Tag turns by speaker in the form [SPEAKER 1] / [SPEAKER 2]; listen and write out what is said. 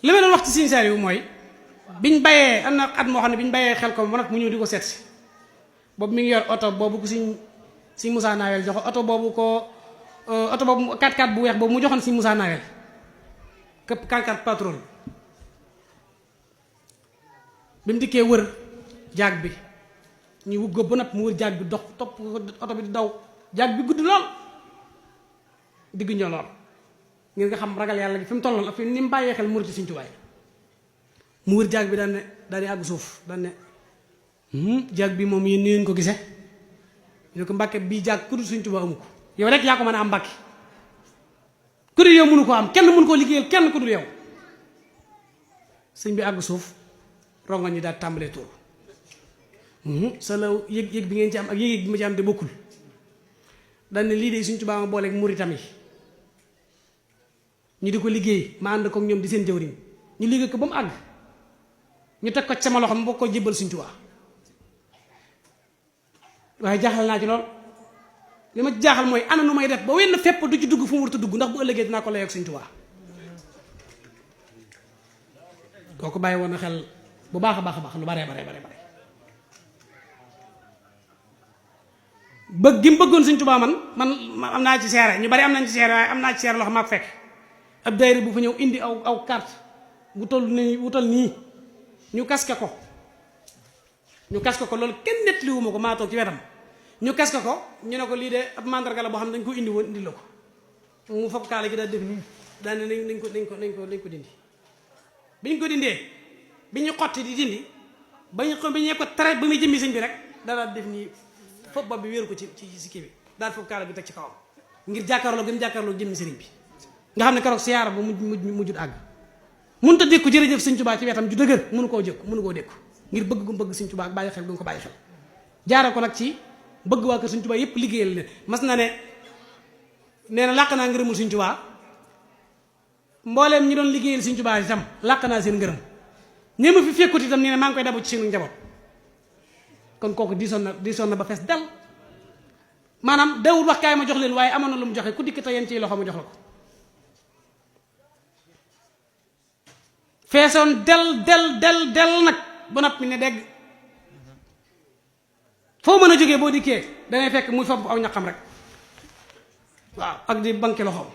[SPEAKER 1] li ma doon wax ci Sëriñ Saaliw mooy biñ bayee am na at moo xam ne biñ bayee xel ko ba nag mu ñëw di ko seet si boobu mi ngi yor oto boobu ko Sëriñ Musaa Nawel joxo oto boobu ko oto boobu 4x4 bu weex boobu mu joxoon Sëriñ Musaa Nawel këpp 4x4 patrouille bi mu dikkee wër jaag bi ñu wugg ba nag mu wër jaag bi dox topp oto bi di daw jaag bi gudd lool diggu ñoo lool ngir nga xam ragal yàlla gi fi mu tolloon ak fi ni mu bàyyee xel murit ci Sëriñ Tuubaa mu wër jaag bi daan ne daal di àgg suuf daan ne jaag bi moom yéen ni ngeen ko gisee ñu ne ko Mbàkke bii jaag ku dul Sëriñ Tuubaa amu ko yow rek yaa ko mën a am Mbàkke ku dul yow mënu ko am kenn mënu koo liggéeyal kenn ku dul yow sëñ bi àgg suuf rongoñ ñi daal tàmbalee tuur sa law yëg-yëg bi ngeen ci am ak yëg-yëg bi ma ci am de bokkul daan ne lii de Sëriñ Tuubaa ma booleeg muritam yi ñu di ko liggéey ma ànd ko ñoom di seen jëwriñ ñu liggéey ko ba mu àgg ñu teg ko ci sama loxo mu bokk ko jébbal Sëriñ Tuubaa waaye jaaxal naa ci lool li ma jaaxal mooy ana nu may def ba wenn fépp du ci dugg fu mu warut a dugg ndax bu ëllëgee dinaa ko layoog Sëriñ Tuubaa kooku bàyyi woon na xel bu baax a baax lu bare bëgg gi mu bëggoon Sëriñ Tuubaa man am naa ci seere ñu bari am nañ ci seere waaye am naa ci seere loo xam maa ko fekk ab daayira bu fa ñëw indi aw carte bu toll nii wutal nii ñu kaske ko loolu kenn nettaliwuma ko maa toog ci wetam ñu kaske ko ñu ne ko lii de ab mandarga la boo xam ne dañ ko indi woon indi la ko mu foog kaala gi daal def nii daal ne nañ ko dindi bi ñu ko dindee bi ñu xotti di dindi ba ñu ko tere ba muy jëmmi sëñ bi rek daal def nii foog bopp bi wéeru ko ci kii bi daal foog kaala bi teg ci kawam ngir jàkkaarloo gën jàkkaarloo jëmmi sëriñ bi nga xam ne keroog siyaara ba mujjut àgg mënut a dékku jërëjëf Sëriñ Tuubaa ci wetam ju dëgër mënu koo dékku ngir bëgg gu bëgg Sëriñ Tuubaa ak bàyyi xel gu ko bàyyi xel jaare ko nag ci bëgg waa kër Sëriñ Tuubaa yépp liggéeyal leen mas na ne nee na làq naa ngërëmul Sëriñ Tuubaa mbooleem ñi doon liggéeyal Sëriñ Tuubaa itam làq naa seen ngërëm ñee ma fi fekkut itam nee na maa ngi koy dabu ci seenu njaboot kon kooku diisoon na ba fees dal maanaam dawul wax kaay ma jox leen waaye amoon na lu mu joxe ku dikk te yéen ciy loxo mu jox la ko feesoon del nag ba noppi ne dégg foo mën a jógee boo dikkee dangay fekk muy fopp aw ñaqam rek waaw ak di banki loxoom